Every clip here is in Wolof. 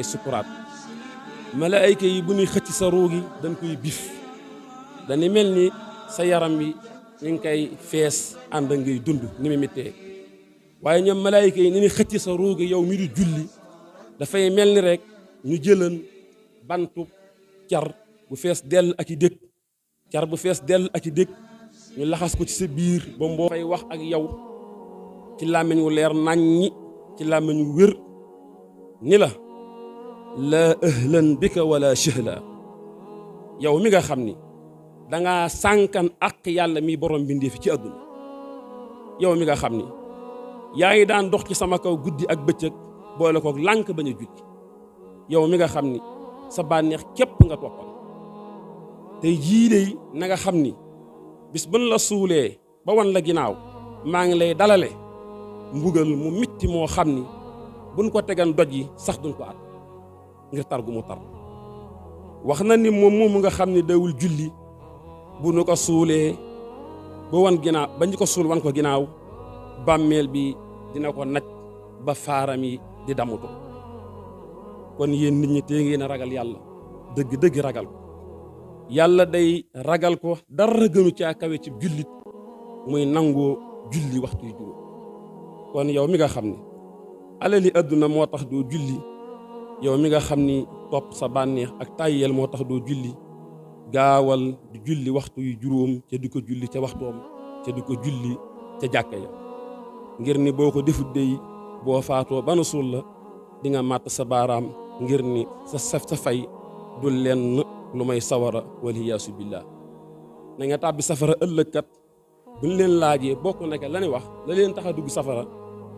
sukuraat malaayka yi bu ñuy xëcc sa ruugi dañ koy bif dañu mel ni sa yaram wi ñu ngi koy fees ànd ngay dund ni mu mittee waaye ñoom malaayka yi ni ñuy xëcc sa ruugi yow mi di julli dafay mel ni rek ñu jëlan bantu car bu fees dell ak i dëkk car bu fees dell ak i dëkk ñu laxas ko ci sa biir ba mboo fay wax ak yow ci làmmiñ wu leer naññi ci làmmiñ wu wér ni la laa ahlan bika wala shahla yow mi nga xam ni dangaa sànkan ak yàlla mi borom bindee fi ci àdduna yow mi nga xam ni yaa ngi daan dox ci sama kaw guddi ak bëccëg boole kook lànk bañ a julli yow mi nga xam ni sa bànneex képp nga toppal tey jii de na nga xam ni bis buñ la suulee ba wan la ginnaaw maa ngi lay dalale mbugal mu mitti moo xam ni buñ ko tegan doj yi sax duñ ko at ngir tar gu mu tar wax na ni moom moomu nga xam ni dawul julli bu nu ko suulee ba wan ginnaaw ba ñu ko suul wan ko ginnaaw bàmmeel bi dina ko naj ba faaram yi di damuto kon yéen nit ñi tee ngeen a ragal yàlla dëgg-dëgg ragal ko yàlla day ragal ko dara gënu caa kawe ci jullit muy nangoo julli waxtu yu juróom kon yow mi nga xam ni alali àdduna moo tax doo julli yow mi nga xam ni topp sa bànneex ak tàyyeel moo tax doo julli gaawal di julli waxtu yu juróom ca di ko julli ca waxtoom ca di ko julli ca jàkka ya ngir ni boo ko defut dey boo faatoo ba nu suul la di nga màtt sa baaraam ngir ni sa fay du lenn lu may sawara waliyaasu billaah na nga tàbbi safara ëllëgkat buñ leen laajee bokk nekk la ñuy wax la leen tax a dugg safara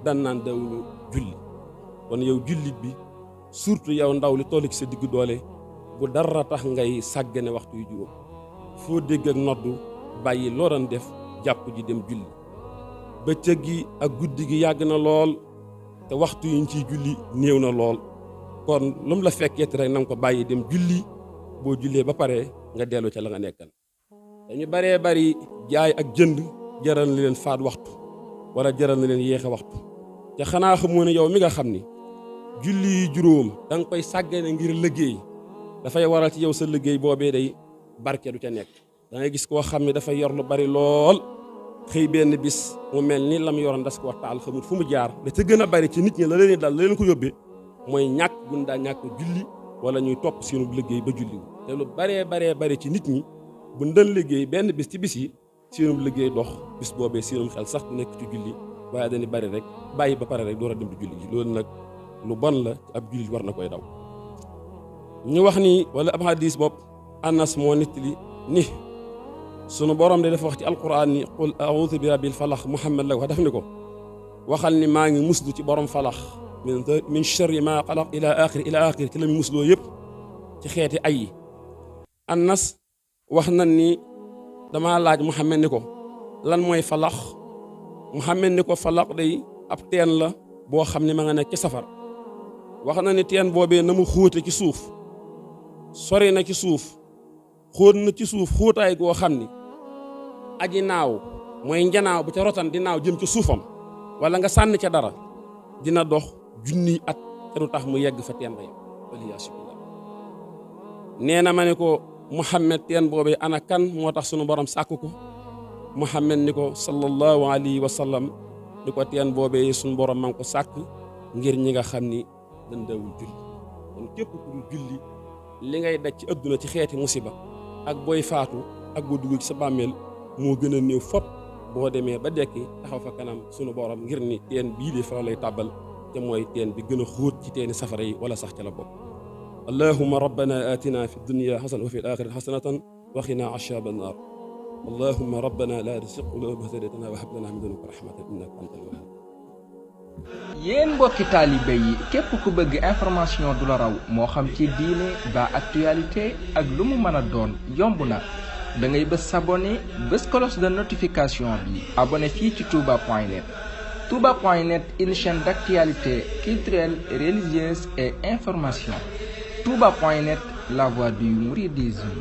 dan naan dawuñu julli kon yow jullit bi surtout yow ndaw li toll ci sa diggu doole bu dara tax ngay sàggane waxtu yu juróom foo dégg ak noddu bàyyi loo doon def jàpp ji dem julli bëccëg gi ak guddi gi yàgg na lool te waxtu yi ñu ciy julli néew na lool kon lu mu la fekkeeti rek na nga ko bàyyi dem julli boo jullee ba pare nga dellu ca la nga nekkan dañu baree bari jaay ak jënd jaral na leen faat waxtu wala jaral na leen yéexe waxtu te xanaa xamoo ne yow mi nga xam ni julli yi juróom da nga koy sàggane ngir liggéey dafay waral ci yow sa liggéey boobee day barke du ca nekk da ngay gis koo xam ne dafay yor lu bari lool xëy benn bis mu mel ni lam yoroon das ko waxtaal xamul fu mu jaar da ca gën a bari ci nit ñi la leen dal la leen ko yóbbee mooy ñàkk gun daa ñàkk julli wala ñuy topp seenu liggéey ba julli te lu baree bari ci nit ñi bu ndën liggéey benn bis ci bis yi seenu liggéey dox bis boobee seenu xel sax du nekk ci julli waaye dañuy bari rek bàyyi ba pare rek door a dem di julli ji loolu nag lu bon la ab jullit war na koy daw ñu wax ni wala ab hadis bopp Anas moo nettali ni sunu borom de dafa wax ci alquran ni qul a'udhu bi rabbil falax Muhammad la ko daf ni ko waxal ni maa ngi muslu ci borom falax min sharri ma xalaq ila axiri ci la mu musloo yëpp ci xeeti ay yi Anas wax na ni dama laaj Muhammad ni ko lan mooy falax Muhammad ni ko falax day ab teen la boo xam ne ma nga nekk ci safar wax na ni teen boobee na mu xóote ci suuf sori na ci suuf xóot na ci suuf xóotaay goo xam ni aji naaw mooy njanaaw bu ca rotan di naaw jëm ci suufam wala nga sànni ca dara dina dox junniy at te du tax mu yegg fa teen ba yow waliyaasu billaah nee na ma ne ko Muhammad teen boobee ana kan moo tax sunu borom sàkk ko Muhammad ni ko sallallahu alayhi wa sallam ni ko teen boobee sunu borom ma ngi ko sàkk ngir ñi nga xam ni dañ dawul julli kon képp ku dul julli li ngay daj ci adduna ci xeeti musiba ak booy faatu ak boo dugg ci sa bàmmeel moo gën a néew fopp boo demee ba dekki taxaw fa kanam sunu borom ngir ni teen bii de fa lay tàbbal te mooy teen bi gën a xóot ci teeni safara yi wala sax ca la bokk allahumma rabbana atina fi dunya hasanatan wa fi al-akhirati hasanatan wa qina ashaban nar allahumma rabbana la tuzigh qulubana ba'da idh hadaytana wa hab lana min ladunka rahmatan innaka antal wahhab yéen mbokki taalibe yi képp ku bëgg information du la raw moo xam ci diine ba actualité ak lu mu mën a doon yomb na da ngay bës s'abonner bës cloche de notification bi abonné fii ci touba.net touba.net une chaîne d'actualité culturelle religieuse et information touba.net la voix du mouridisme